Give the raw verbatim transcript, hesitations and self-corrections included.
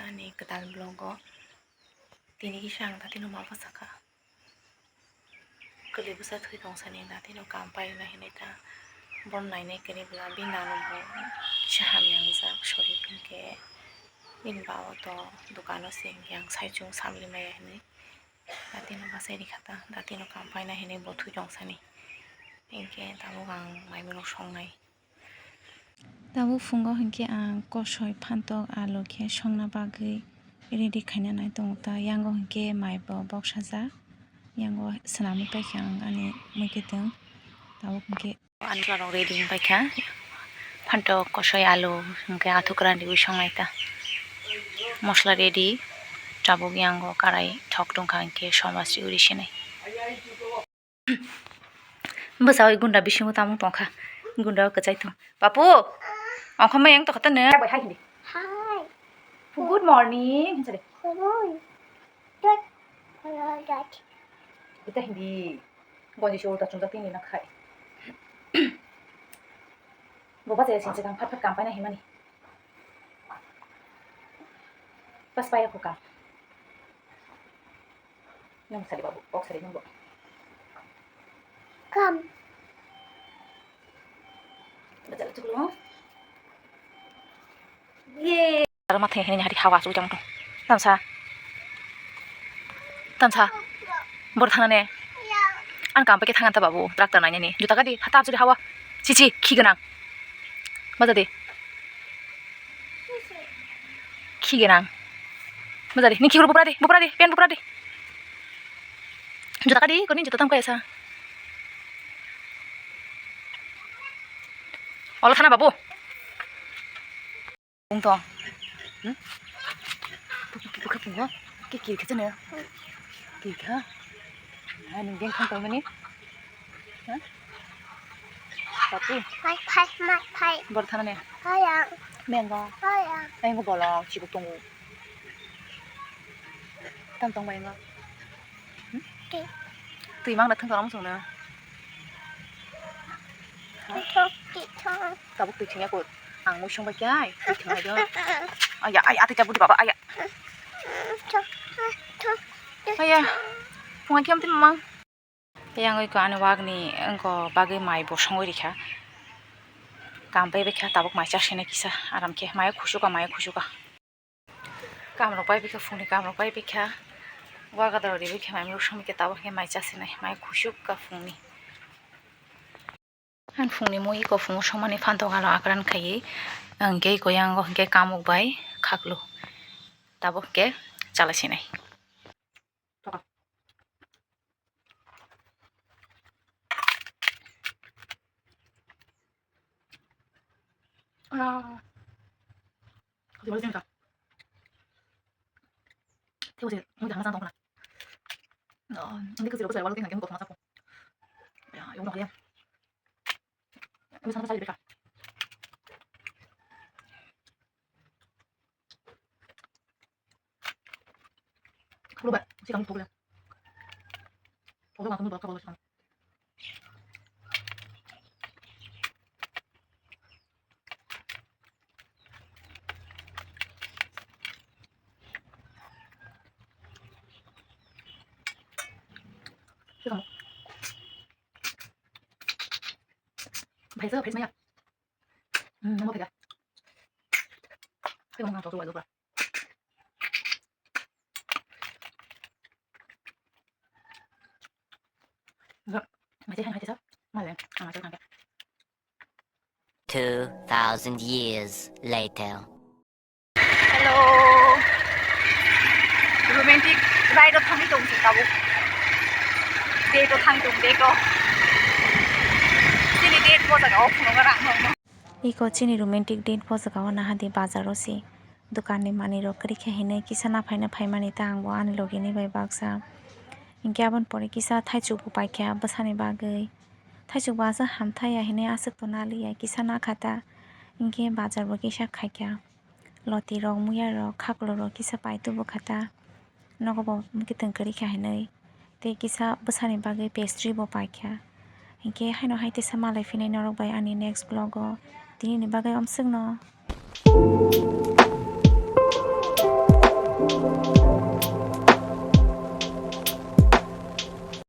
Ani kwtal vlog o tini kisa ang datino ma bwsakha. Kwlwi bwsa thwi tong sani datino kam paina hinwi ta. Bon nainai kwrwi bwla bini nano bo kisa hamya wngjak sori hinkhe bini ba o to dukano se hinkhe ang saichung samli maya hinwi datino bachai rikha ta. Datino kam paina hinwi bo thwi tong sani hinkhe tabuk ang mai mwnwi songnai. Tabuk phungo hinkhe ang kosoi phantok alu khe songna bagwi ready khaina nai tongo ta. Yango hinkhe mai bo boksajak, yango swnamwi paikha ang ani muikwtwng. Tabuk hinkhe ani chwla rok ready wng paikha, phantok kosoi alu hinkhe athukra riwi songnai ta. Mosla ready, tabuk yango karai thok tongkha hinkhe somaj riwi sinai. Bwsa oi gunda bisingo tamo tongkha. Gunda o kwchai thung. Papu, ongkha mai ang tokha tano. Bai hai hindi. Hi. Good morning. Hinsale. Good morning. Dad. Hello, Dad. Ita hindi. Gonji show ta chungta tini na khai. Boba jaya sinse kang phat phat kam paina himani. Pas paya ko kam. Nung sari babu, kok sari nung bo. Kam. Baca lucu lu. Ye. Tara mathe hene hari hawa su jang tu. Tamsa. Tamsa. Bor thana ne. An kam pake thangan ta babu, tractor nanya ni. Juta kadi, hata absuri hawa. Cici, khi ganang. Baca de. Khi ganang. Baca de. Ni khi guru bupra de, bupra de, pen bupra de. Juta kadi, koni juta tam kaya sa. Olo thana babu. Bung tong. Hmm? Bukha pungo. Ki ki khe chene. Ki kha. Ha nung beng thang tong mani. Ha? Papu. Phai phai mai phai. Bor thana ne. Phai ang. Mengo. Phai ang. Mengo bolong chibuk tongo. Tam tong bai ngo. Hmm? Ki. Twi mang na thang tong sung na. Ki thok ki thok. Tabuk twi thwngya ko. Ang mui song bai khe ai, twi thwng bai do. Aya, ai, atwi tabuk di baba, aya. Aya, phunga khe amtwi mamang. Yang oi ko ani wagni, wngko bagwi mai bo songwi rikha. Kam bai bai kha, tabuk mai cha sene kisa, aram khe, mai khusuka, mai khusuka. Kamrok bai bikha phungni kamrok bai bikha. Wagadar ri bikha mai mruk song bikha tabuk khe mai chasinai mai khusuk ka phungni. Ang phungni mui iko phungo somani phantok alo akran khaiwi hwnkhe iko yango hwnkhe kamuk bai khaklu tabuk khe chala sinai. Ah. Kau jual sini kak. Tengok sih, mau jangan santai lah. Oh, nanti kecil aku saya lagi nanti kau masak. Ya, ya udah ya. Ini sana saya berikan. Kalau ba, si kamu tolong ya. Tolong aku mau bawa kalau si kamu. Bisa kamu. Bisa, bisa ya. Hmm, mau pegang. Pegang nang cocok aja, Bro. Enggak, masih hanya aja, Sab. Malah, sama aja sampai. Two thousand years later. Hello. Romantic ride o thangwi tong si tabuk. Date o thangwi tong, date o. Chini date bo jaga o phunukna rang nang. Iko chini romantic date bo jaga o naha di bazar o si. Dukan ni manwi rok kwrwi khe hinwi kisa naphai naphai mani ta ang bo ani logi ni bai baksa. Hinkhe aboni pore kisa thaichuk bo paikha bwsani bagwi. Thaichuk bo aswk hamthai ya hinwi aswk to naliya kisa nakha ta. Hinkhe bazar bo kisa khaikha. Loti rok, muya rok, khaklo rok kisa pai tubu kha ta. Nogo bo mwkhwtwng kwrwi kha hinwi. Tei kisa bwsani bagwi pastry bo paikha. Hinkhe haino hai teisa malai phinai norok bai ani next vlog o. Tini ni bagwi omswkno.